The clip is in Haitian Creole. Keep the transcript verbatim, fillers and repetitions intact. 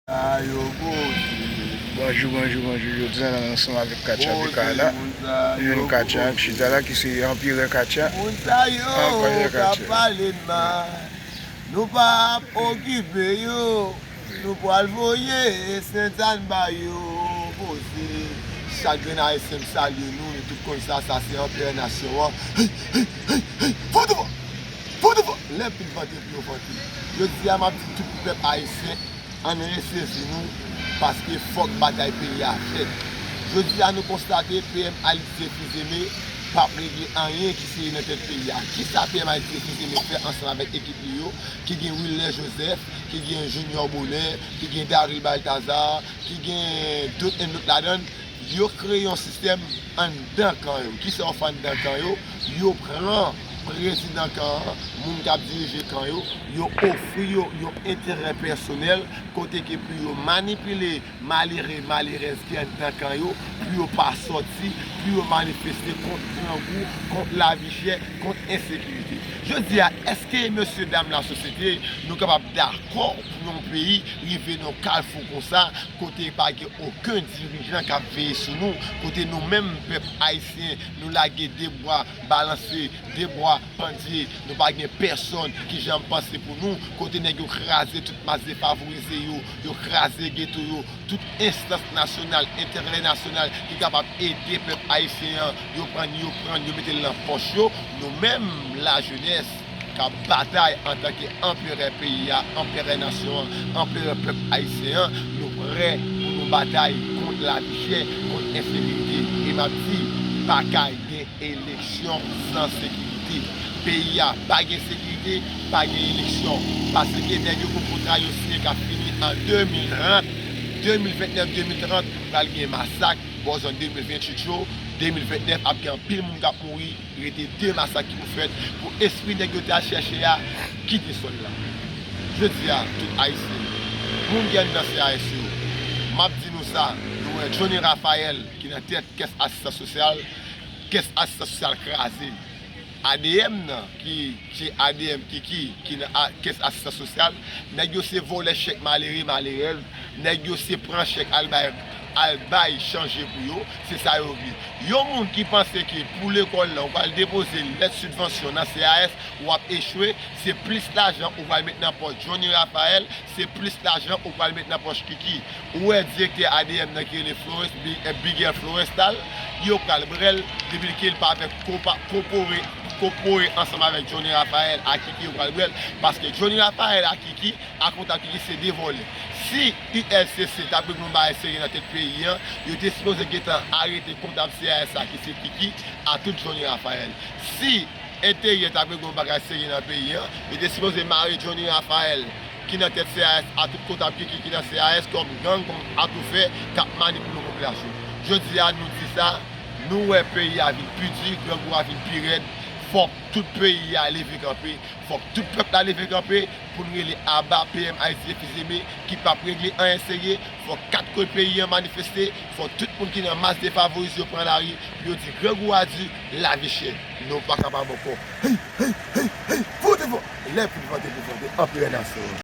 Bonjou, bonjou, bonjou. Jodi a, nou ansanm avèk Katya Bika la. Nou jwenn Katya k chita la, ki se anperè Katya. Moun sa yo ka pale mal. Nou p ap okipe yo. Nou pral voye Sentàn ba yo. Poze. Chak grenn Ayisyen, m salye nou. Nou tout konn sa, sa se anperè nasyon an. Hey, hey, hey, hey. Fò devan! Fò devan! Lè pil vante pou yo vante. Jodi a, m ap di tout pèp ayisyen, ann resezi nou, paske fòk batay peyi a fèt. Jodi a, nou konstate P M Alix Ethie Zeme p ap regle anyen ki sere nan tèt peyi a. Kisa P M Alix Ethie Zeme fè ansanm avèk ekip li yo, ki gen Wilner Joseph, ki gen Junior Bonheur, ki gen Daryl Balthazar, ki gen Dot and Dot ladan l? Yo kreye yon sistèm anndan kan yo. Kisa yo fè anndan kan yo? Yo pran prezidan kan an, moun k ap dirije kan yo, yo ofri yo yon enterè pèsonèl, kote ke pou yo manipile malere, malerèz ki anndan kan yo, pou yo pa sòti, pou yo manifeste kont grangou, kont lavi chè, kont ensekirite. Jodi a, èske mesye dam lasosyete, nou kapab dakò pou yon peyi rive nan yon kalfou konsa, kote pa gen okenn dirijan k ap veye sou nou, kote nou menm, pèp ayisyen, nou lage de bra balanse, de bra pandye, nou pa gen pèsonn ki janm panse pou nou, kote nèg yo kraze tout mas defavorize yo, yo kraze geto yo, tout enstans nasyonal, entènasyonal ki kapab ede pèp ayisyen an, yo pran, yo pran, yo mete l nan pòch yo, nou menm, lajenès, k ap batay antanke anperè peyi a, anperè nasyon an, anperè pèp ayisyen an, nou prè pou nou batay kont lavi chè, kont ensekirite. E m ap di, pa ka gen eleksyon san sekirite. Peyi a pa gen sekirite, pa gen eleksyon. Paske nèg yo gon kontra yo siyen k ap fini an de mil trant, de mil ventnèf, de mil trant, pral gen masak, bò zòn de mil venntuit yo, de mil ventnèf, ap gen anpil moun k ap mouri, rete de masak ki pou fèt, pou espri nèg yo te al chèche a, kite sòl la. Jodi a, tout Ayisyen, moun ki anndan C A S yo, m ap di nou sa, nou wè Johnny Raphael ki nan tèt kès asistans sosyal, kès asistans sosyal kraze. A D M nan, ki se A D M Kiki, ki nan a-, kès asistans sosyal, nèg yo se vòlè chèk malere, malerèz, nèg yo se pran chèk al bay, al bay chanje pou yo, se sa yo vle. Yon moun ki panse ke pou lekòl la, ou pral depoze lèt sibvansyon nan C A S, w ap echwe, se plis lajan ou pral met nan pòch Johnny Raphael, se plis lajan ou pral met nan pòch Kiki. Ou wè direktè A D M nan ki rele Florence, Bi-, eh, Bigel Florestal, yo pral brè l, depi ke l pa fè kopa-, kopore, kopore ansanm avèk Johnny Raphael ak Kiki, yo pral brè l, paske Johnny Raphael ak Kiki, ak kontab Kiki se de vòlè. Si U L C C t ap regle yon bagay serye nan tèt peyi an, yo te sipoze gentan arete kontab C A S la ki se Kiki, a tout Johnny Raphael. Si Enteryè t ap regle yon bagay serye nan peyi an, yo te sipoze mare Johnny Raphael, ki nan tèt C A S, a tout kontab Kiki ki nan C A S kòm gang, kòm atoufè k ap manipile popilasyon. Jodi a, nou di sa, nou wè peyi a vin pi di, grangou a vin pi rèd. Fòk tout peyi a leve kanpe, fòk tout pèp la leve kanpe pou n rele aba P M Alix Ethie Zeme ki p ap regle anyen serye. Fòk kat kwen peyi an manifeste, fòk tout moun ki nan mas defavorize yo pran lari pou yo di grangou a di, lavi chè. Nou pa kapab ankò. Hey, hey, hey, hey, fò devan! Lè pil vante pou vante, anperè nasyon an.